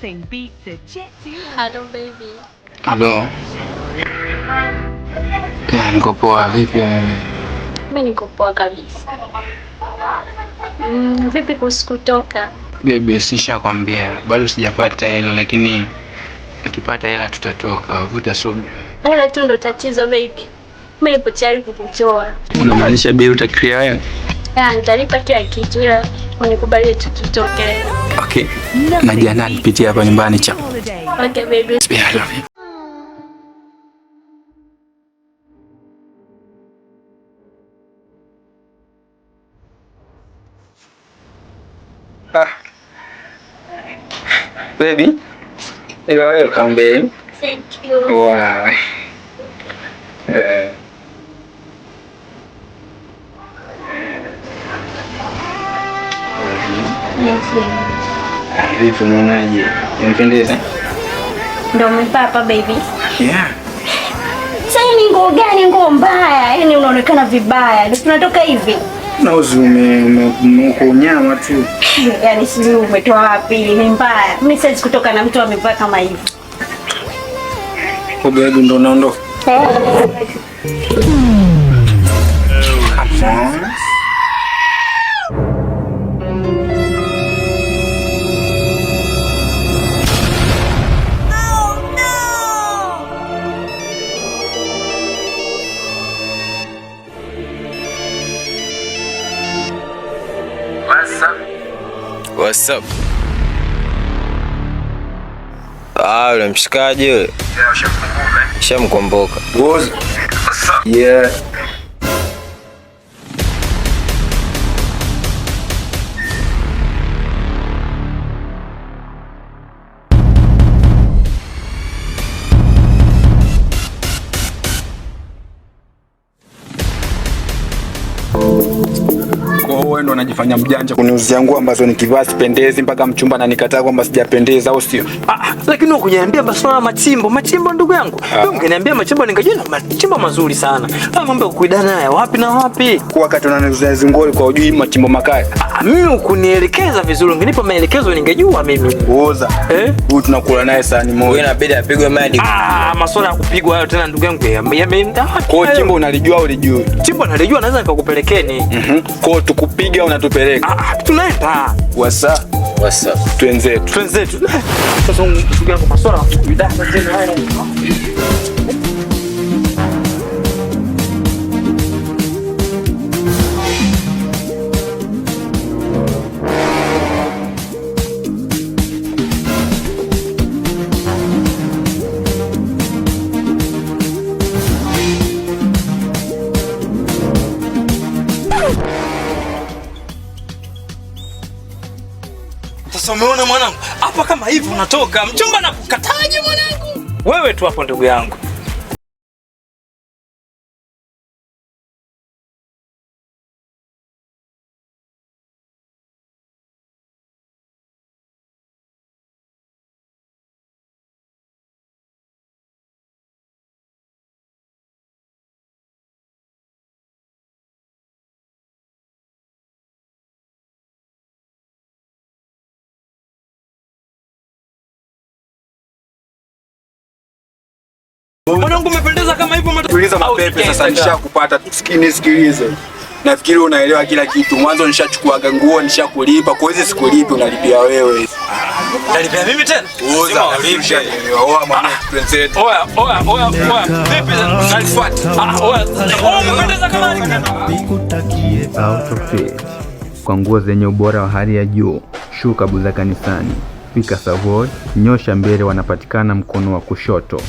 Nothing beats a Jet2 Hello baby. Halo. Yeah, niko poa. Vipi wewe? Mimi niko poa kabisa. Vipi kuhusu kutoka? Baby, sishakwambia bado sijapata hela, lakini nikipata hela tutatoka. Vuta subira. Hela tu ndo tatizo baby. Mimi nipo tayari kukutoa. Unamaanisha bill uta-clear wewe? Yeah, nitalipa kila kitu ila unikubalie tu tutoke. Okay. Najiandaa nipitie hapa nyumbani cha. Holiday. Okay baby. I love you. Ah. Baby. You are welcome, babe. Thank you. Wow. Yes, baby. Vipi, unaonaje? Inapendeza? Ndio umevaa hapa baby. Yeah. Sasa ni nguo gani, nguo mbaya? Yaani unaonekana vibaya. Ndio tunatoka hivi. Nauzi ume unyama tu. Yaani sijui umetoa wapi, ni mbaya. Mimi siwezi kutoka na mtu amevaa kama hivi. Kwa baby ndo unaondoka. Come on. What's up? What's up? Ah, yule mshikaji yule. Yeah, ushamkumbuka, eh? Shamkumbuka. What's up? Yeah. Kwa hiyo wewe ndo unajifanya mjanja kuniuzia nguo ambazo nikivaa sipendezi mpaka mchumba ananikataa kwamba sijapendeza, au sio? Ah, lakini ukuniambia masuala ya machimbo, machimbo ndugu yangu. Wewe ungeniambia machimbo ningejua na machimbo mazuri sana. Haya mambo ya kuidana haya wapi na wapi? Kwa wakati unaniuzia hizo nguo kwa hujui machimbo makali. Ah, mimi ukunielekeza vizuri, ungenipa maelekezo ningejua mimi. Uoza. Eh? Huyu tunakula naye sahani Huyu moja. inabidi apigwe maji. Ah, masuala ya kupigwa hayo tena ndugu yangu yameenda wapi? Kwa hiyo chimbo unalijua au ulijui? Chimbo nalijua, naweza nikakupelekeni. Kwa hiyo tukupiga unatupeleka. Ah, tunaenda. Wasa, What's up? twenzetu. Twenzetu. Sasa ndugu yangu masuala ya kuidana tena haya. Sasa umeona mwanangu, hapa kama hivi unatoka mchumba na kukataje mwanangu? Wewe tu hapo ndugu yangu. Mwanangu umependeza kama hivyo. Tuliza Au mapepe sasa, Instagram. nishakupata. Nisikilize. Nafikiri unaelewa kila kitu. Mwanzo nishachukuaga nguo, nishakulipa. Kwa hizi sikulipi, unalipia wewe. Nalipia mimi tena? Uza, Sema ulipe. ushaelewa. Oa mwanangu, twenzetu. Oya, oya, oya, oya. Vipi nalifuata? Ah, oya. Oya, umependeza kama Outfit kwa nguo zenye ubora wa hali ya juu. Shuka Buza kanisani, fika Savoy, nyosha mbele, wanapatikana mkono wa kushoto.